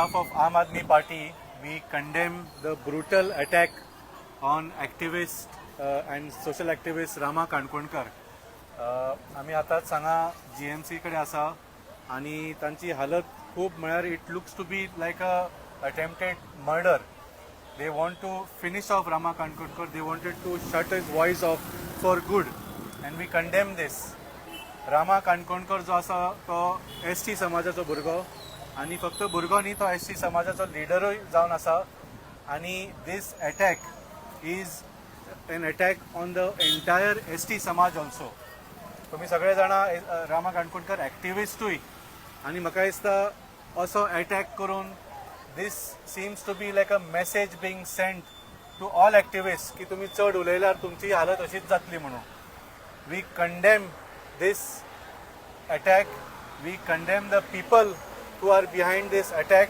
Behalf of Aam Aadmi Party, we condemn the brutal attack on activist and social activist Rama Kankonkar. आमी आतांच हांगा GMC कडेन आसा आनी तांची हालत खूब, म्हळ्यार it looks to be like a attempted murder. They want to finish off Rama Kankonkar. They wanted to shut his voice off for good and we condemn this. Rama Kankonkar जो आसा तो एसटी समाजाचो भुरगो आनी फक्त भुरगो न्ही, तो एसटी समाजाचो लिडरूय जावन आसा आनी this attack is an attack on the entire ST समाज also. तुमी सगळे जाणा, रामा काणकोणकर एक्टिविस्टूय आनी म्हाका दिसता असो एटॅक करून this seems to be like a message being sent to all activist की तुमी चड उलयल्यार तुमची हालत अशीच जातली म्हणून. We condemn this attack, we condemn the people who are behind this attack,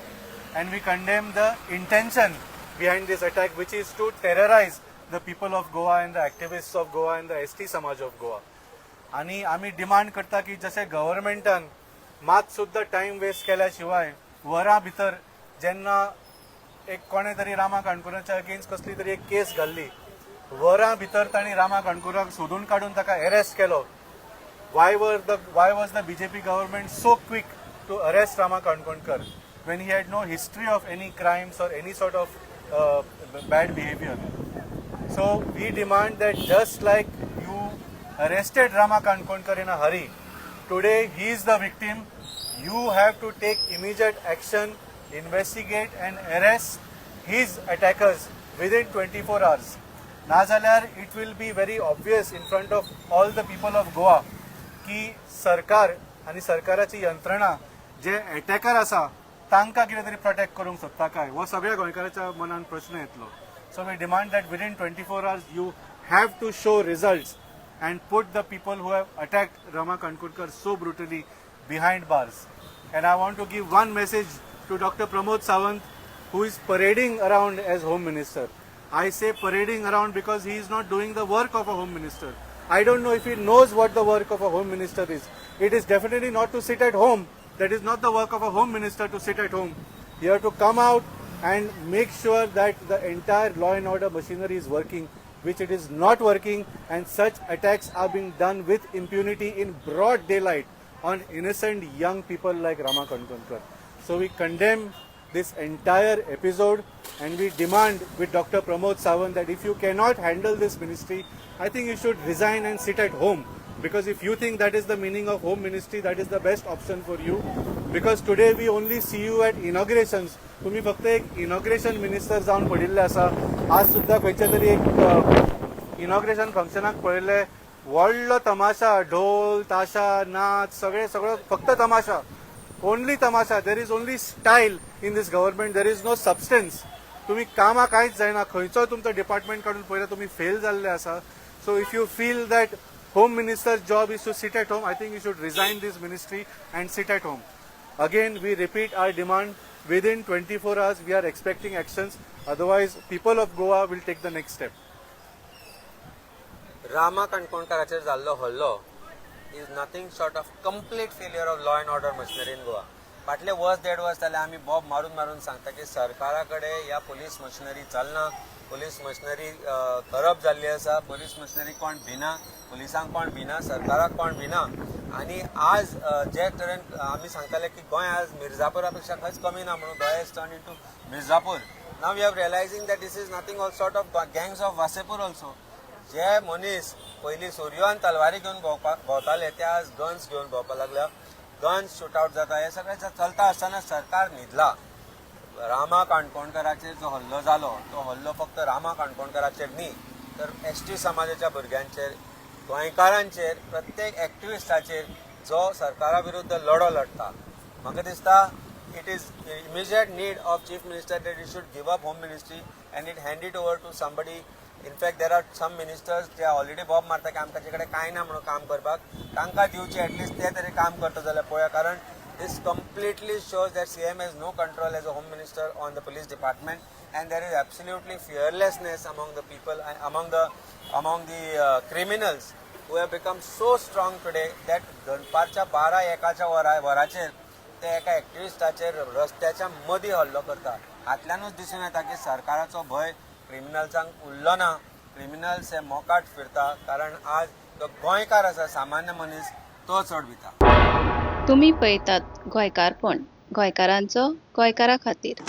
and we condemn the intention behind this attack, which is to terrorize the people of Goa and the activists of Goa and the ST Samaj of Goa. आणि आमी demand करता की जशें गव्हर्मेंटान मात सुद्दां time waste केल्या शिवाय वरां भितर जेन्ना एक कोणें तरी रामा काणकोणाच्या अगेन्स्ट कसली तरी एक केस घाल्ली, वरां भितर तांणी रामा काणकोणाक सोदून काडून ताका अरेस्ट केलो. Why was the BJP government so quick to arrest Rama Kankonkar when he had no history of any crimes or any sort of bad behavior? So we demand that just like you arrested Rama Kankonkar in a hurry, today he is the victim. You have to take immediate action, investigate and arrest his attackers within 24 hours. नाजाल्यार it will be very obvious in front of all the people of Goa की सरकार आनी सरकाराची यंत्रणा जे एटॅकर आसा तांकां कितें तरी प्रोटेक्ट करूंक सोदता काय, हो सगळ्या गोंयकाराच्या मनान प्रश्न येतलो. So we demand that within 24 hours you have to show results and put the people who have attacked Rama Kankonkar so brutally behind bars. And I want to give one message to Dr. Pramod Sawant, who is parading around as Home Minister. I say parading around because he is not doing the work of a Home Minister. I don't know if he knows what the work of a Home Minister is. It is definitely not to sit at home. That is not the work of a Home Minister, to sit at home. You have to come out and make sure that the entire law and order machinery is working, which it is not working, and such attacks are being done with impunity in broad daylight on innocent young people like Rama Kankonkar. So we condemn this entire episode and we demand with Dr. Pramod Sawant that if you cannot handle this ministry, I think you should resign and sit at home. Because if you think that is the meaning of Home Ministry, that is the best option for you. Because today we only see you at inaugurations. तुम्ही फक्त एक inauguration minister जावन पडिल्ले आसा. आज सुद्दां खंयच्या तरी एक इनॉग्रेशन फंक्शनाक पळयल्ले, व्हडलो तमाशा, ढोल ताशा, नाच, सगळे सगळं फक्त तमाशा, only Tamasha. There is only style in this government, there is no substance. तुम्ही कामां कांयच जायना. खंयचोय तुमचो डिपार्टमेंट काडून पळयल्यार तुमी फेल जाल्ले आसा. So if you feel that Home Minister job is to sit at home, I think you should resign this ministry and sit at home. Again, we repeat our demand: within 24 hours, we are expecting actions. Otherwise, people of Goa will take the next step. Rama काणकोणकाराचेर जाल्लो हल्लो is nothing short of complete failure of law and order machinery in Goa. फाटले वर्स देड वर्स जाले आमी बोब मारून मारून सांगता की सरकारा कडेन ह्या पोलीस मशिनरी चलना, पोलीस मशिनरी करप्ट जाल्ली आसा, पोलीस मशिनरी कोण भिना, पोलिसांक कोण भिना, सरकाराक कोण भिना. आनी आज जे तरेन आमी सांगताले की गोंय आज मिर्जापुरा पेक्षा खंयच कमी ना म्हणून, Goa has turn into Mirzapur. Now we are realizing that this is nothing all short of Gangs of Wasseypur also. जे मनीस पयलीं सुरयो आनी तलवारी घेवन भोंवपाक भोंवताले ते आज गन्स घेवन भोंवपाक लागल्या. गन्स शूट आउट जाता. हे सगळें चलता आसतना सरकार न्हिदला. रामा काणकोणकाराचेर जो हल्लो जालो तो हल्लो फक्त रामा काणकोणकाराचेर न्ही, तर एसटी समाजाच्या भुरग्यांचेर, गोंयकारांचेर, प्रत्येक एक्टिविस्टाचेर जो सरकारा विरुद्ध लढो लढता. म्हाका दिसता it is immediate need of Chief Minister that he should give up Home Ministry and it hand it over to somebody. In fact, there are some ministers J already बोब मारता की आमकां कडेन कांय ना म्हणून काम करपाक. तांकां दिवचे, एटलिस्ट ते तरी काम करता जाल्यार पळोवया, कारण this completely shows that CM has no control as a Home Minister on the police department and there is absolutely fearlessness among the people, among the criminals who have become so strong today that दनपारच्या 12-1च्या वराचेर ते एका एक्टिविस्टाचेर रस्त्याच्या मदीं हल्लो करता. हातल्यानूच दिसून येता की सरकाराचो भंय क्रिमिनल्सांक उरलो ना. क्रिमिनल्स हे मोकाट फिरता, कारण आज जो गोंयकार आसा, सामान्य मनीस, तो चड भिता. तुमी पळयतात गोंयकारपण, गोंयकारांचो गोंयकारा खातीर.